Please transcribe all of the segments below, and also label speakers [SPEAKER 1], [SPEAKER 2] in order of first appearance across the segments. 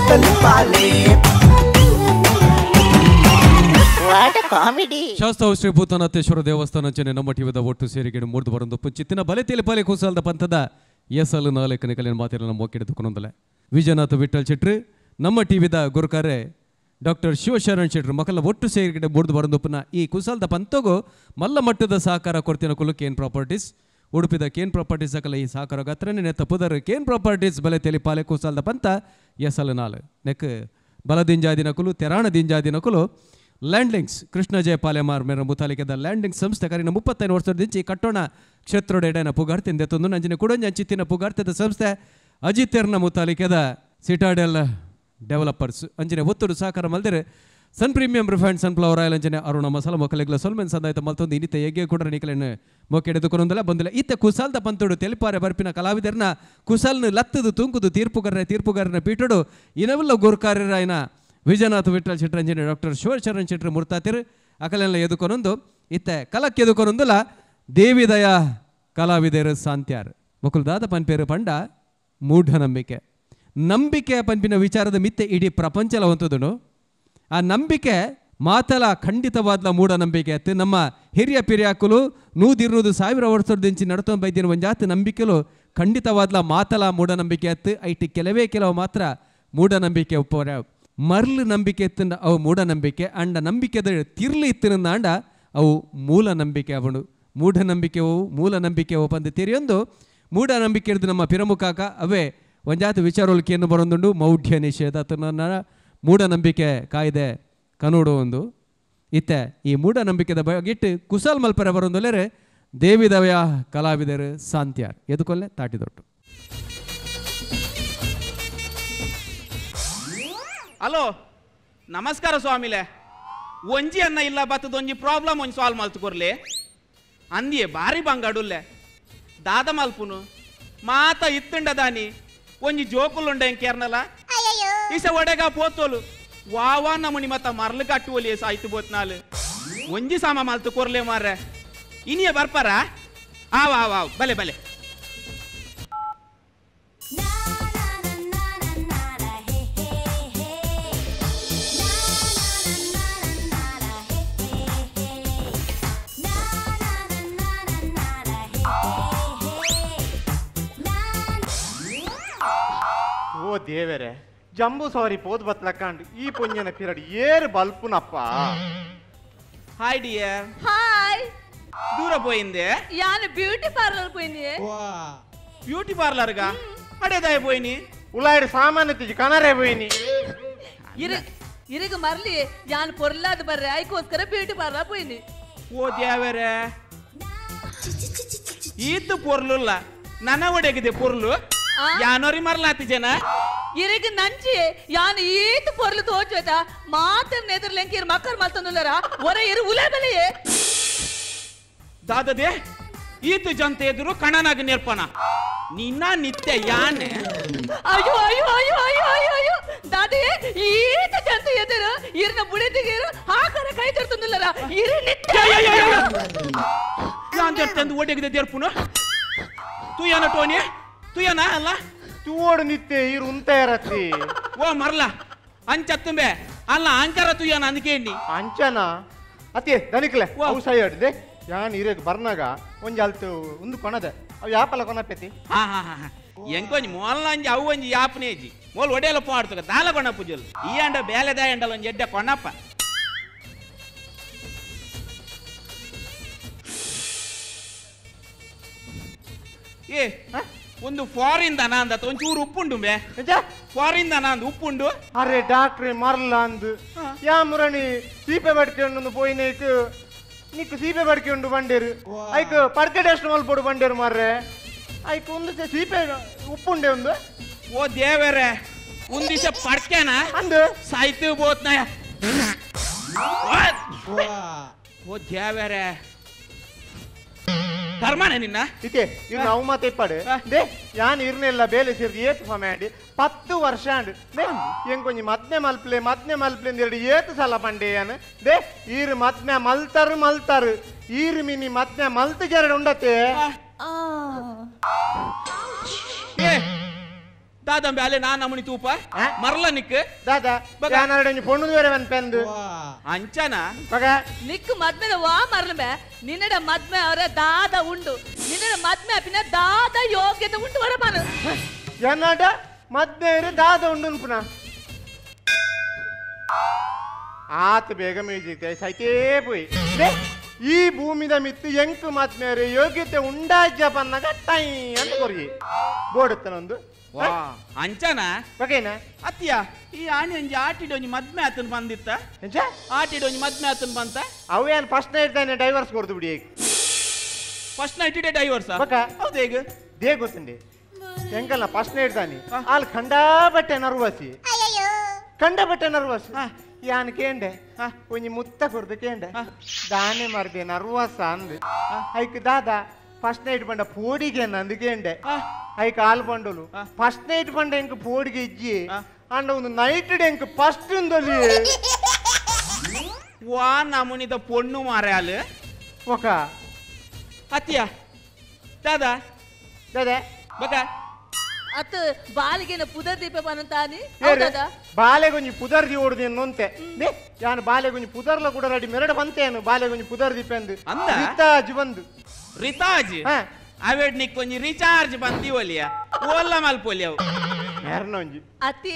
[SPEAKER 1] ತೆಲಿಪಾಲೆ
[SPEAKER 2] comedy.
[SPEAKER 3] Sasthav Shri Bhutanatheshwara ದೇವಸ್ಥಾನ ಅಂಚನೆ ನಮ್ಮ ಟಿವಿದ ಒಟ್ಟು ಸೇರಿಗೆಡು ಮೂರ್ದು ಬರಂದು ಪುಂಚಿತ್ತಿನ ಬಲೆ ತೆಲಿಪಾಲೆ ಕುಸಾಲದ ಪಂಥದ ಎಸಲು ನಾಲ್ಕನೇ ಕಲಿನ ಮಾತಿನ ಮೊಕ್ಕಿಡಿದುಕೊಂಡಲೆ ವಿಜಯನಾಥ ವಿಠಲ್ ಶೆಟ್ರು ನಮ್ಮ ಟಿವಿದ ಗುರುಕಾರೆ ಡಾಕ್ಟರ್ ಶಿವಶರಣ್ ಶೆಟ್ರು ಮಕ್ಕಳ ಒಟ್ಟು ಸೇರಿಗೆಡೆ ಮೂರ್ದು ಬರಂದುಪ್ಪನ ಈ ಕುಸಾಲದ ಪಂಥಗೂ ಮಲ್ಲ ಮಟ್ಟದ ಸಹಕಾರ ಕೊಡ್ತಿನ ಕುಲು ಕೇನ್ ಪ್ರಾಪರ್ಟೀಸ್ ಉಡುಪಿದ ಕೇನ್ ಪ್ರಾಪರ್ಟೀಸ್ ಅಕಲ ಈ ಸಹಕಾರ ಗಾತ್ರನೇ ನೆತ್ತ ಪುದರ್ ಕೇನ್ ಪ್ರಾಪರ್ಟೀಸ್ ಬಲೆ ತೆಲಿಪಾಲೆ ಕುಸಾಲದ ಪಂಥ ಎಸಲು ನಾಲ್ ನೆಕ್ ಬಲದಿಂಜಾದಿನ ಕುಲು ತೆರಾಣ ದಿಂಜಾದಿನ ಕುಲು ಲ್ಯಾಂಡ್ಲಿಂಗ್ಸ್ ಕೃಷ್ಣಜಯ ಪಾಲೆಮಾರ್ ಮೇರ ಮುತಾಲಿಕೆದ ಲ್ಯಾಂಡ್ಲಿಂಗ್ಸ್ ಸಂಸ್ಥೆ ಕರಿನ 35 ವರ್ಷದಿಂಚಿ ಕಟ್ಟೋಣ ಕ್ಷೇತ್ರೋಡ ಎಡೆನ ಪುಗಾರ್ತಿಂದ ತಂದು ನಂಜಿನ ಕುಡಂಜ ಅಂಚಿತ್ತಿನ ಪುಗಾರ್ತಿದ ಸಂಸ್ಥೆ ಅಜಿತೆರ್ನ ಮುತಾಲಿಕೆದ ಸಿಟಾಡೆಲ್ ಡೆವಲಪರ್ಸ್ ಅಂಜಿನ ಒತ್ತಡು ಸಹಕಾರ ಮಲ್ದಿರೆ Sun premium refined sunflower oil ಅಂಜನೆ ಅರುಣ ಮಸಾಲ ಮೊಕ್ಕಲೆಗ್ಲ ಸೊಲ್ಮೆನ್ ಸಂದಾಯ್ತ ಮಲ್ತೊಂದು ಇನ್ನಿತ ಎಗ್ಗೆ ಕೂಡ ನಿಕಲೆನ್ ಮೊಕ್ಕೆಡೆದುಕೊಂಡಲ್ಲ ಬಂದಿಲ್ಲ. ಇತ್ತ ಕುಸಾಲ್ದ ಪಂತೋಡು ತೆಲಿಪಾರೆ ಬರ್ಪಿನ ಕಲಾವಿದರ್ನ ಕುಸಾಲ್ನ ಲತ್ತದು ತೂಂಕುದು ತೀರ್ಪುಗಾರನ ಪೀಠೋಡು ಇನವೆಲ್ಲ ಗುರುಕಾರ್ಯರಾಯನ ವಿಜಯನಾಥ ವಿಠಲ್ ಶೆಟ್ಟರ್ ಅಂಜನೆ ಡಾಕ್ಟರ್ ಶಿವಶರಣ್ ಶೆಟ್ಟರ್ ಮುರ್ತಾತಿರು ಅಕಲೆಲ್ಲ ಎದುಕೊನೊಂದು ಇತ್ತ ಕಲಕ್ಕೆ ಎದುಕೊನೊಂದುಲ ದೇವಿದಯ ಕಲಾವಿದರು ಸಾಂತ್ಯಾರ್ ಮೊಕುಲ್ದಾದ ಪನ್ಪೇರು ಪಂಡ ಮೂಢನಂಬಿಕೆ ನಂಬಿಕೆ ಪಂಪಿನ ವಿಚಾರದ ಮಿತ್ತೆ ಇಡೀ ಪ್ರಪಂಚಲ ಹೊಂತದನು ಆ ನಂಬಿಕೆ ಮಾತಲ ಖಂಡಿತವಾದ ಮೂಢನಂಬಿಕೆ ಅತ್ತು ನಮ್ಮ ಹಿರಿಯ ಪಿರಿಯಾಕುಲು 100-200 ಸಾವಿರ ವರ್ಷದಿಂಚಿ ನಡ್ತೊಂದು ಬೈದಿನ ಒಂಜಾತಿ ನಂಬಿಕೆಲು ಖಂಡಿತವಾದ ಮಾತಲ ಮೂಢನಂಬಿಕೆ ಅತ್ತು ಐಟಿ ಕೆಲವೇ ಕೆಲವು ಮಾತ್ರ ಮೂಢನಂಬಿಕೆ ಒಪ್ಪೋರೆ ಮರ್ಲು ನಂಬಿಕೆ ಇತ್ತಿನ ಅವು ಮೂಢನಂಬಿಕೆ ಅಂಡ ನಂಬಿಕೆದ ತಿರ್ಲು ಇತ್ತಿನ ಅಂಡ ಅವು ಮೂಲ ನಂಬಿಕೆ ಅವನು ಮೂಢನಂಬಿಕೆವು ಮೂಲ ನಂಬಿಕೆ ಪಂದು ತೆರೆಯೊಂದು ಮೂಢನಂಬಿಕೆ ಹಿಡಿದು ನಮ್ಮ ಪಿರಮುಖಾಕ ಅವೇ ಒಂಜಾತಿ ವಿಚಾರೊಲಿಕೆಯನ್ನು ಬರೊಂದುಂಡು ಮೌಢ್ಯ ನಿಷೇಧ ತನ್ನ ಮೂಢನಂಬಿಕೆ ಕಾಯ್ದೆ ಕನೋಡು ಒಂದು ಇತ್ತೆ ಈ ಮೂಢನಂಬಿಕೆದ ಬಗೆಟ್ಟು ಕುಸಾಲ್ ಮಲ್ಪರೆ ಬರೊಂದುಲೇರೆ ದೇವಿದವಯ ಕಲಾವಿದರು ಸಾಂತ್ಯಾರ್ ಎದುಕೊಲ್ಲೆ ತಾಟಿದೊಟ್ಟು.
[SPEAKER 4] ಹಲೋ ನಮಸ್ಕಾರ ಸ್ವಾಮಿಲೆ ಒಂಜಿ ಅನ್ನ ಇಲ್ಲ ಬತ್ತದ ಒಂಜಿ ಪ್ರಾಬ್ಲಮ್ ಒಂಜಿ ಸಾಲ್ವ್ ಮಲ್ತುಕೊರ್ಲಿ ಅಂದಿಯೇ ಭಾರಿ ಬಂಗಾಡುಲ್ಲೆ ದಾದ ಮಲ್ಪುನು ಮಾತ ಇತ್ತುಂಡ ದಾನಿ ಒಂಜಿ ಜೋಕುಲುಂಡ ಎಂಕೇರ್ನಲ ಈಸ ಒಡೆಗ ಪೋತೋಲು ವಾವಾ ನಮುನಿ ಮತ್ತ ಮರ್ಲು ಕಟ್ಟುವಲಿ ಸಾಯ್ತು ಬೋತ್ನಾಲು ಒಂಜಿ ಸಾಮ ಮಲ್ತುಕೊರ್ಲೆ ಮಾರ್ರೆ ಇನಿಯೇ ಬರ್ಪಾರ ಆವ್ ಆವ್ ಆವ್ ಬಲೆ ಬಲೆ.
[SPEAKER 5] ಓ ದೇವರೇ ಜಂಬೂ ಸವಾರಿ ಪೋದ್ ಬತ್ಲಕ್ಕಂಡು ಈ ಪೊಂಜನ ಪಿರಡ್ ಏರು ಬಲ್ಪುನಪ್ಪ.
[SPEAKER 4] Hi dear.
[SPEAKER 6] Hi.
[SPEAKER 4] ದೂರ ಪೋಯಿಂದೆ
[SPEAKER 6] ಯಾನು ಬ್ಯೂಟಿ ಪಾರ್ಲರ್ ಪೋಯಿಂದೆ.
[SPEAKER 4] ಬ್ಯೂಟಿ ಪಾರ್ಲರ್ ಗಾ ಅಡೆದಾಯ ಪೋಯಿನಿ
[SPEAKER 5] ಉಲಾಯ್ಡ್ ಸಾಮಾನ್ಯ ತಿಜಿ ಕನರೆ ಪೋಯಿನಿ
[SPEAKER 6] ಇರುಗ ಮರ್ಲಿ ಯಾನು ಪೊರ್ಲಾದ ಬರ್ರೆ ಐಕೋಸ್ಕರ ಬ್ಯೂಟಿ ಪಾರ್ಲರ್ ಪೋಯಿನಿ.
[SPEAKER 4] ಓ ದೇವರೇ ಈತು ಪೊರ್ಲುಲ್ಲ ನನ್ನ ಒಡೆಗಿದೆ ಪೊರ್ಲು ಯಾನೋರಿ ಮರ್ಲಾತಿ ಜನ
[SPEAKER 6] ಇರಗ ನಂಚಿ ಯಾನು ಈತ ಪೊರ್ಲು ತೋಚೋತ ಮಾತ್ರ ನೆದರ್ಲೆಂಕ ಇರು ಮಕ್ಕಳು ಮಲ್ತಂದುಲ್ಲರ ಒರ ಇರು ಉಲೆ ಬೆಲೆಯೇ
[SPEAKER 4] ದಾದದೆ ಈತು ಜಂತ ಎದುರು ಕಣನಾಗ ನೇರ್ಪಣ ನಿನ್ನ ನಿತ್ಯ ಯಾನೆ
[SPEAKER 6] ಅಯ್ಯೋ ಅಯ್ಯೋ ಅಯ್ಯೋ ಅಯ್ಯೋ ಅಯ್ಯೋ ಅಯ್ಯೋ ದಾದೆ ಈತ ಜಂತ ಎದುರು ಇರನ ಬುಡಿದಿಗೆ ಹಾಕರ ಕೈ ತರ್ತಂದುಲ್ಲರ ಇರು ನಿತ್ಯ
[SPEAKER 4] ಯಾನ್ ತಂದು ಒಡೆಗಿದೆ ದೇರ್ಪುನು ತುಯಾನ ಟೋನಿ ತುಯನ ಅಲ್ಲ
[SPEAKER 5] ತೂಡು ನಿತ್ತೆ ಇರು ಉಂತೇರತಿ
[SPEAKER 4] ಓ ಮರ್ಲ ಅಂಚತ್ತುಂಬೆ ಅಲ್ಲ ಅಂಕರ ತುಯನ ಅಂದಕೇಂಡಿ
[SPEAKER 5] ಅಂಚನ ಅತಿ ದನಿಕ್ಲೆ ಅವು ಸೈ ಹಿಡ್ದೆ ಯಾನ್ ಇರೇಗ್ ಬರ್ನಾಗ ಒಂಜಿ ಅಲ್ತು ಒಂದು ಕೊಣದೆ ಅವು ಯಾಪಲ ಕೊನಪೆತಿ.
[SPEAKER 4] ಹಾ ಹಾ ಹಾ ಎಂಕೊಂಜಿ ಮೋಲ್ಲ ಅಂಜಿ ಅವು ಒಂಜಿ ಯಾಪನೇಜಿ ಮೋಲ್ ಒಡೆಯಲ ಪಾಡ್ತಕ ದಾಲ ಕೊಣಪ್ಪು ಜೊಲ್ ಈ ಅಂಡ ಬೇಲೆದ ಅಂಡಲ ಒಂಜಿ ಎಡ್ಡೆ ಕೊಣಪ್ಪ. ಏ ಒಂದು ಫಾರಿನ್ ದನ ಅಂದ ಒಂಚೂರು ಉಪ್ಪುಂಡು ಬೇ ಫಾರಿನ್ ದನ ಅಂದ ಉಪ್ಪುಂಡು.
[SPEAKER 5] ಅರೆ ಡಾಕ್ಟ್ರೆ ಮರ್ಲ ಅಂದು ಯಾ ಮುರಣಿ ಸೀಪೆ ಬಡ್ಕೊಂಡು ಪೋಯಿನೇಕ್ ನಿಕ್ ಸೀಪೆ ಬಡ್ಕೊಂಡು ಬಂಡೇರು ಐಕ್ ಪಡ್ಕೆ ಟೆಸ್ಟ್ ಮಲ್ಪೋಡು ಬಂಡೇರು ಮಾರ್ರೆ ಐಕ್ ಒಂದು ಸೀಪೆ ಉಪ್ಪುಂಡೆ ಒಂದು.
[SPEAKER 4] ಓ ದೇವರೇ ಒಂದಿಸ ಪಡ್ಕೆನಾ
[SPEAKER 5] ಅಂದು
[SPEAKER 4] ಸಾಯ್ತು ಬೋತ್ನಾಯ. ಓ ದೇವರೇ ಧರ್ಮನೇ ನಿನ್ನ
[SPEAKER 5] ಇತ್ತೆ ಇವ್ರು ನಾವು ಮಾತೆ ಇಪ್ಪಾಡು they ಯಾನ್ ಇರ್ನೆಲ್ಲ ಬೇಲೆ ಸೇರಿದ ಏತು ಸಮಯ ಅಂಡಿ 10 ವರ್ಷ ಅಂಡು they ಎಂಕೊಂಜಿ ಮದ್ನೆ ಮಲ್ಪ್ಲೆ ಮದ್ನೆ ಮಲ್ಪ್ಲೆ ಎರಡು ಏತು ಸಲ ಪಂಡೆ ಯಾನು they ಈರು ಮದ್ನೆ ಮಲ್ತಾರು ಮಲ್ತಾರು ಈರು ಮಿನಿ ಮದ್ನೆ ಮಲ್ತು ಜರಡು ಉಂಡತೆ.
[SPEAKER 4] ದಾದಂಬೆ ಅಲ್ಲೇ ನಾ ನಮುನಿ ತೂಪ ಮರಲ ನಿಕ್
[SPEAKER 5] ದಾದಾ ಯಾನಾರಡೆ ಪೊಣ್ಣು ಬೇರೆ ಪೆಂದು
[SPEAKER 4] ಅಂಚನ
[SPEAKER 5] ಬಗ
[SPEAKER 6] ನಿಕ್ ಮದ್ಮೆದ ವಾ ಮರಲಂಬೆ ನಿನ್ನಡ ಮದ್ಮೆ ಅವರ ದಾದ ಉಂಡು ನಿನ್ನಡ ಮದ್ಮೆ ಅಪಿನ ದಾದ ಯೋಗ್ಯತೆ ಉಂಟು ಹೊರಬಾನು
[SPEAKER 5] ಎನ್ನಡ ಮದ್ಮೆ ದಾದ ಉಂಡು ಪುನಃ ಆತ ಬೇಗ ಮ್ಯೂಸಿಕ್ ಸೈತೇ ಪೋಯಿ ಈ ಭೂಮಿದ ಮಿತ್ತು ಎಂಕು ಮದ್ಮೇರೆ ಯೋಗ್ಯತೆ ಉಂಡಾಜ್ಯ ಪನ್ನಗ ಟೈ ಅಂತ ಕೊರ್ಗಿ ಬೋಡುತ್ತನೊಂದು
[SPEAKER 4] ಅಂಚನ
[SPEAKER 5] ಬಗೇನ
[SPEAKER 4] ಅತ್ತಿಯ ಈ ಆಣಿ ಒಂಜಿ ಆಟಿಡ್ ಒಂಜಿ ಮದ್ಮೆ ಆತನ್ ಬಂದಿತ್ತ ಆಟಿಡ್ ಒಂಜಿ ಮದ್ಮೆ ಆತನ್ ಬಂತ
[SPEAKER 5] ಅವೇನ್ ಫಸ್ಟ್ ನೈಟ್ ತಾನೆ ಡೈವರ್ಸ್ ಕೊಡ್ತು ಬಿಡಿ
[SPEAKER 4] ಫಸ್ಟ್ ನೈಟ್ ಇಡೆ ಡೈವರ್ಸ್ ಹೌದು ಹೇಗೆ
[SPEAKER 5] they ಗೊತ್ತುಂಡಿ ಎಂಕಲ್ಲ ಫಸ್ಟ್ ನೈಟ್ ತಾನೆ ಅಲ್ಲಿ ಕಂಡಾಬಟ್ಟೆ ನರ್ವಸಿ ಕಂಡಬಟ್ಟೆ ನರ್ವಸ್ ಯಾನ್ ಕೇಂಡೆ ಒಂಜಿ ಮುತ್ತ ಕೊರ್ದು ಕೇಂಡೆ ದಾನೆ ಮರ್ದೆ ನರ್ವಸ ಅಂದ್ ಐಕ್ ದಾದಾ ಫಸ್ಟ್ ನೈಟ್ ಬಂಡ ಪೋಡಿಗೆ ನಂದು ಕೇಂಡೆ ಐಕ್ ಹಾಲು ಬಂಡೋಲು ಫಸ್ಟ್ ನೈಟ್ ಬಂಡ ಎಂಕ್ ಪೋಡಿಗೆ ಇಜ್ಜಿ ಅಂಡ ಒಂದು ನೈಟ್ ಎಂಕ್ ಫಸ್ಟ್ ಇಂದೊಲಿ
[SPEAKER 4] ವಾ ನಮುನಿದ ಪೊಣ್ಣು ಮಾರ್ಯಾಲು
[SPEAKER 5] ಒಕ
[SPEAKER 4] ಅತ್ತಿಯ ದಾದಾ
[SPEAKER 5] ದಾದಾ
[SPEAKER 4] ಬಕ
[SPEAKER 6] ಅತ್ ಬಾಲಿಗೆನ ಪುದರ್ ದೀಪ ಪನಂತಾನಿ ಹೌದಾ
[SPEAKER 5] ಬಾಲೆಗೊಂಜಿ ಪುದರ್ the ಓಡುದು ಎನ್ನೊಂತೆ ಯಾನು ಬಾಲೆಗೊಂಜಿ ಪುದರ್ಲ ಕೂಡ ರೆಡಿ ಮೆರಡ ಬಂತೇನು ಬಾಲೆಗೊಂಜಿ ಪುದರ್ ದೀಪ ಅಂದು ರಿತಾಜ್ ಬಂದು
[SPEAKER 4] ರಿತಾಜ್ ಅವೇಡ್ ನಿಕ್ಕೊಂಜಿ ರೀಚಾರ್ಜ್ ಬಂದಿ ಒಲಿಯ ಓಲ್ಲ ಮಲ್ಪೊಲಿಯವು
[SPEAKER 5] ಮೆರ್ನೊಂಜಿ
[SPEAKER 6] ಅತ್ತಿ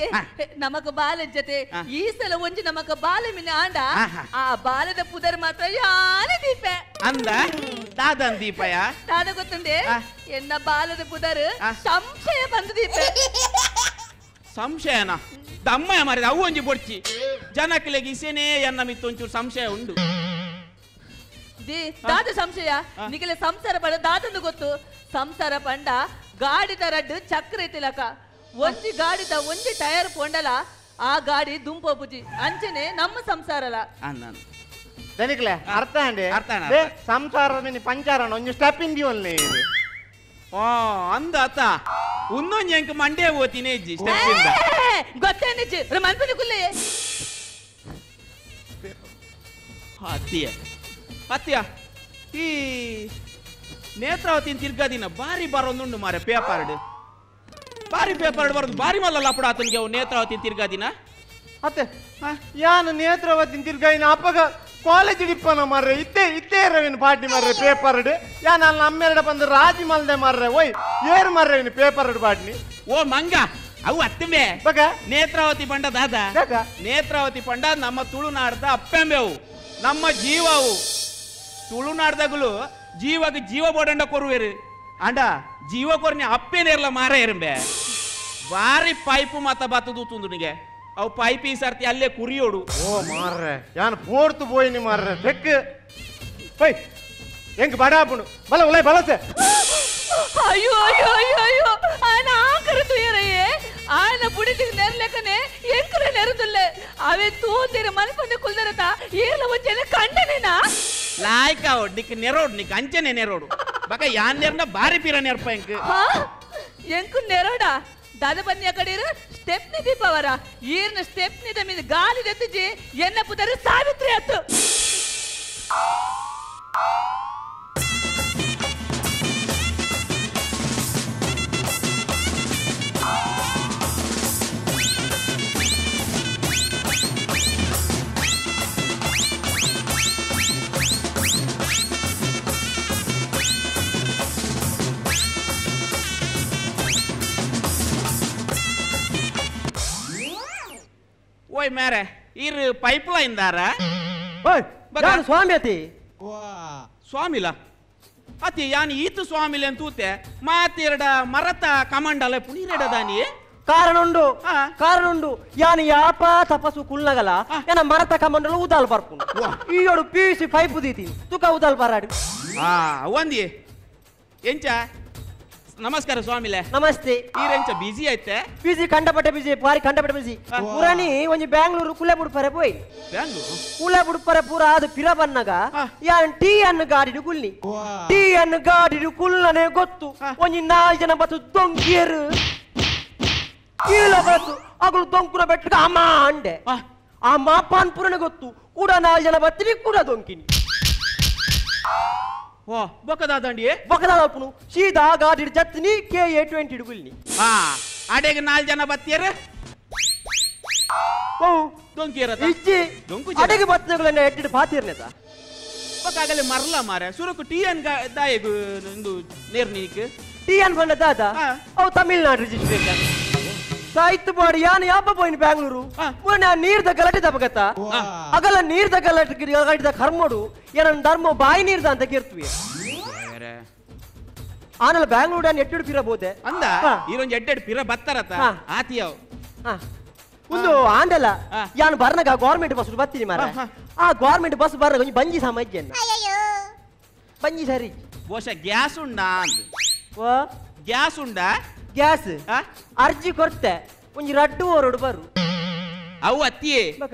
[SPEAKER 6] ನಮಕ ಬಾಲೆ ಜೊತೆ ಈ ಸಲ ಒಂಜಿ ನಮಕ ಬಾಲೆ ಮಿನ ಆಂಡ ಆ ಬಾಲದ ಪುದರ್ ಮಾತ್ರ ಯಾನೆ ದೀಪೆ
[SPEAKER 4] ಅಂದ ದಾದನ್ ದೀಪಯ
[SPEAKER 6] ದಾದ ಗೊತ್ತುಂಡೆ ಎನ್ನ ಬಾಲದ ಪುದರ್ ಸಂಶಯ ಬಂದು ದೀಪೆ
[SPEAKER 4] ಸಂಶಯನ ದಮ್ಮಯ ಮಾರಿದ ಅವು ಒಂಜಿ ಬೊಡ್ಚಿ ಜನಕ್ಲೆಗ್ ಇಸೇನೇ ಎನ್ನ ಮಿತ್ತೊಂಚೂರು ಸಂಶಯ ಉಂಡು
[SPEAKER 6] ದಾದ ಸಂಶಯ ನಿಗಲೆ ಸಂಸಾರ ಪಂಡ ದಾದಂದು ಗೊತ್ತು ಸಂಸಾರ ಪಂಡ ಗಾಡಿದ ರಡ್ಡು ಚಕ್ರ ಇತ್ತಿಲಕ ಒಂಜಿ ಗಾಡಿದ ಒಂಜಿ ಟೈರ್ ಪೊಂಡಲ ಆ ಗಾಡಿ ದುಂಪೋಪುಜಿ ಅಂಚನೆ ನಮ್ಮ ಸಂಸಾರಲ
[SPEAKER 5] ದನಿಕ್ಲೆ ಅರ್ಥ ಅಂಡೆ ಸಂಸಾರ ಪಂಚಾರಣ ಒಂಜಿ ಸ್ಟೆಪ್ ಇಂದಿ ಒನ್ಲೆ
[SPEAKER 4] ಓ ಅಂದ ಅತ್ತ ಉನ್ನೊಂಜಿ ಎಂಕ್ ಮಂಡೇ ಓತಿನೇ ಇಜ್ಜಿ ಸ್ಟೆಪ್ ಇಂದ
[SPEAKER 6] ಗೊತ್ತೇನಿಜ್ಜಿ ಮನ್ಪನಿ ಕುಲ್ಲೆ
[SPEAKER 4] ಅತ್ತಿಯ ಅತ್ತಿಯ ಈ ನೇತ್ರಾವತಿನ ತಿರ್ಗಾದಿನ ಬಾರಿ ಬರೋದುಂಡು ಮಾರೆ ಪೇಪರ್ಡ್ ಬಾರಿ ಪೇಪರ್ಡ್ ಬರೋದು ಬಾರಿ ಮಲ್ಲಲ್ಲ ಅಪ್ಪಡ ಆತನಿಗೆ ಅವು ನೇತ್ರಾವತಿನ ತಿರ್ಗಾದಿನ
[SPEAKER 5] ಅತ್ತೆ ಯಾನು ನೇತ್ರಾವತಿನ ತಿರ್ಗಾಯಿನ ಅಪ್ಪಗ ಕಾಲೇಜ್ ಡಿಪ್ಪನ ಮಾರ್ರೆ ಇತ್ತೇ ಇತ್ತೇ ರವಿನ ಪಾಟಿ ಮಾರ್ರೆ ಪೇಪರ್ಡ್ ಯಾನ್ ಅಲ್ಲಿ ನಮ್ಮೆರಡ ಬಂದು ರಾಜಿ ಮಲ್ದೆ ಮಾರ್ರೆ ಓಯ್ ಏರು ಮಾರ್ರೆ ಇನ್ನು ಪೇಪರ್ಡ್ ಪಾಟ್ನಿ
[SPEAKER 4] ಓ ಮಂಗ ಅವು ಅತ್ತಂಬೆ
[SPEAKER 5] ಬಗ
[SPEAKER 4] ನೇತ್ರಾವತಿ ಪಂಡ ದಾದಾ ನೇತ್ರಾವತಿ ಪಂಡ ನಮ್ಮ ತುಳುನಾಡ್ದ ಅಪ್ಪೆಂಬೆವು ನಮ್ಮ ಜೀವವು ತುಳುನಾಡ್ದಾಗಲು ಜೀವಕ್ಕೆ ಜೀವ ಬೋಡಂಡ ಕೊರುವೇರು ಅಂಡ ಜೀವ ಕೊರ್ನಿ ಅಪ್ಪೇನೇರ್ಲ ಮಾರ ಇರಂಬೆ ಬಾರಿ ಪೈಪು ಮಾತ ಬಾತದು ತುಂದುನಿಗೆ ಅವು ಪೈಪ್ ಈ ಸರ್ತಿ ಅಲ್ಲೇ ಕುರಿಯೋಡು
[SPEAKER 5] ಓ ಮಾರ್ರೆ ಯಾನ್ ಪೋರ್ತು ಪೋಯಿನಿ ಮಾರ್ರೆ ತೆಕ್ ಪೈ ಎಂಕ್ ಬಡಾಪುಂಡು ಬಲ ಉಲೈ ಬಲಸೆ
[SPEAKER 6] ಅಯ್ಯೋ ಅಯ್ಯೋ ಅಯ್ಯೋ ಅಯ್ಯೋ ಆಯನ ಆಕರ ತುಯರಯ್ಯೇ ಆಯನ ಬುಡಿದಿಗೆ ನೆರ್ಲೆಕನೆ ಎಂಕರ ನೆರದುಲ್ಲೆ ಅವೇ ತೂಂದಿರ ಮನ್ಪಂದೆ ಕುಲ್ದರತ ಏಲ ಒಂಜೆನ ಕಂಡನೇನಾ
[SPEAKER 4] ಲಾಯ್ಕ ಅವಡ್ ನಿಕ್ ನೆರೋಡು ನಿಕ್ ಅಂಚನೆ ನೆರೋಡು ಬಕ ಯಾನ್ ನೆರ್ನ ಬಾರಿ ಪೀರ ನೆರ್ಪ ಎಂಕ್
[SPEAKER 6] ಎಂಕು ನೆರೋಡ ದಾದ ಬನ್ನಿ ಕಡೀರು ಸ್ಟೆಪ್ನಿ ದೀಪವರ ಈರ್ನ ಸ್ಟೆಪ್ನಿದ ಮೀದ ಗಾಲಿ ದೆತ್ತಿಜಿ ಎನ್ನ ಪುದರು ಸಾವಿತ್ರಿ ಅತ್ತು
[SPEAKER 4] ಓಯ್ ಮೇರೆ ಇರು ಪೈಪ್ ಲೈನ್ ದಾರ
[SPEAKER 1] ಓಯ್ ನಾನು ಸ್ವಾಮಿ ಅತಿ
[SPEAKER 4] ಸ್ವಾಮಿಲ ಅತಿ ಯಾನ್ ಈತು ಸ್ವಾಮಿಲೆ ಅಂತೂತೆ ಮಾತೆರಡ ಮರತ ಕಮಂಡಲ ಪುಣಿರೆಡ ದಾನಿ
[SPEAKER 1] ಕಾರಣ ಉಂಡು ಕಾರಣ ಉಂಡು ಯಾನ್ ಯಾಪ ತಪಸ್ಸು ಕುಲ್ನಗಲ ಏನ ಮರತ ಕಮಂಡಲ ಉದಾಲ್ ಬರ್ಪುಂಡು ಈಯೋಡು ಪೀಸಿ ಪೈಪು ದೀತಿ ತುಕ ಉದಾಲ್ ಬರಾಡು
[SPEAKER 4] ಒಂದಿ ಎಂಚ ನಮಸ್ಕಾರ ಸ್ವಾಮಿಲೆ
[SPEAKER 1] ನಮಸ್ತೆ
[SPEAKER 4] ಈರೆಂಚ ಬಿಜಿ ಐತೆ
[SPEAKER 1] ಬಿಜಿ ಕಂಡಪಟ್ಟೆ ಬಿಜಿ ಬಾರಿ ಕಂಡಪಟ್ಟೆ ಬಿಜಿ ಪುರಾಣಿ ಒಂಜಿ ಬ್ಯಾಂಗ್ಳೂರು ಕುಲೆ ಬುಡ್ಪರೆ ಪೋಯ್
[SPEAKER 4] ಬ್ಯಾಂಗ್ಳೂರು
[SPEAKER 1] ಕುಲೆ ಬುಡ್ಪರೆ ಪೂರ ಅದು ಪಿರ ಬನ್ನಗ ಯಾನ್ ಟೀ ಅನ್ನು ಗಾಡಿಡು ಕುಲ್ಲಿ ಟೀ ಅನ್ನು ಗಾಡಿಡು ಕುಲ್ಲನೆ ಗೊತ್ತು ಒಂಜಿ ನಾಲ್ ಜನ ಬತ್ತು ದೊಂಕಿಯರು ಕೀಳ ಬತ್ತು ಅಗಳು ದೊಂಕುನ ಬೆಟ್ಟಗ ಅಮ್ಮ ಅಂಡೆ ಆ ಮಾಪಾನ್ ಪುರನೆ ಗೊತ್ತು ಕೂಡ ನಾಲ್ ಜನ ಬತ್ತಿನಿ ಕೂಡ ದೊಂಕಿನಿ
[SPEAKER 4] ಓ ಬೊಕದಾದಂಡಿ
[SPEAKER 1] ಬೊಕದಾದಪ್ಪನು ಸೀದಾ ಗಾಡಿ ಜತ್ನಿ KA 20 ಗುಲ್ನಿ
[SPEAKER 4] ಆ ಅಡೆಗೆ 4 ಜನ ಬತ್ತಿಯರ
[SPEAKER 1] ಓ
[SPEAKER 4] ದೊಂಕಿಯರ
[SPEAKER 1] ಇಜ್ಜಿ
[SPEAKER 4] ದೊಂಕು
[SPEAKER 1] ಅಡೆಗೆ ಬತ್ತಗಳನ್ನ ಎಟ್ಟಿಡು ಪಾತಿರ್ನೆತ
[SPEAKER 4] ಬೊಕಾಗಲೆ ಮರ್ಲ ಮಾರೆ ಸುರುಕು ಟಿ ಎನ್ ದಾಯೆಗು ಇಂದು ನೇರ್ನೀಕ್
[SPEAKER 1] ಟಿ ಎನ್ ಬಂದ ದಾದ ಅವು ತಮಿಳ್ನಾಡು ರಿಜಿಸ್ಟ್ರೇಷನ್ ಸಾಯ್ತು ಬಾಡಿ ಯಾನು ಯಾಪ ಪೋಯಿನ ಬ್ಯಾಂಗ್ಳೂರು ಮೊನ್ನೆ ನೀರ್ದ ಗಲಾಟೆ ತಪಗತ್ತ ಅಗಲ ನೀರ್ದ ಗಲಾಟೆ ಗಲಾಟಿದ ಕರ್ಮಡು ಏನನ್ ಧರ್ಮ ಬಾಯಿ ನೀರ್ದ ಅಂತ ಕೇರ್ತುವೆ ಆನಲ್ಲ ಬ್ಯಾಂಗ್ಳೂರ್ ಎಟ್ಟೆಡು ಪಿರ ಬೋತೆ
[SPEAKER 4] ಅಂದ ಈರೊಂದು ಎಡ್ಡೆಡ್ ಪಿರ ಬತ್ತಾರತ ಆತಿಯವ್
[SPEAKER 1] ಒಂದು ಆಂಡಲ ಯಾನು ಬರ್ನಗ ಗೌರ್ಮೆಂಟ್ ಬಸ್ ಬತ್ತೀನಿ ಮಾರ ಆ ಗೌರ್ಮೆಂಟ್ ಬಸ್ ಬರ್ನಗ ಒಂಜಿ ಬಂಜಿ ಸಾಮಾಜ್ಯ ಬಂಜಿ ಸರಿ
[SPEAKER 4] ಬಹುಶಃ ಗ್ಯಾಸ್ ಉಂಡಾ ಗ್ಯಾಸ್ ಉಂಡಾ
[SPEAKER 1] ಗ್ಯಾಸ್ ಅರ್ಜಿ ಕೊರ್ತೆ ಒಂಜಿ ರಡ್ಡು ಓರೋಡು ಬರು
[SPEAKER 4] ಅವು ಅತ್ತಿಯೇ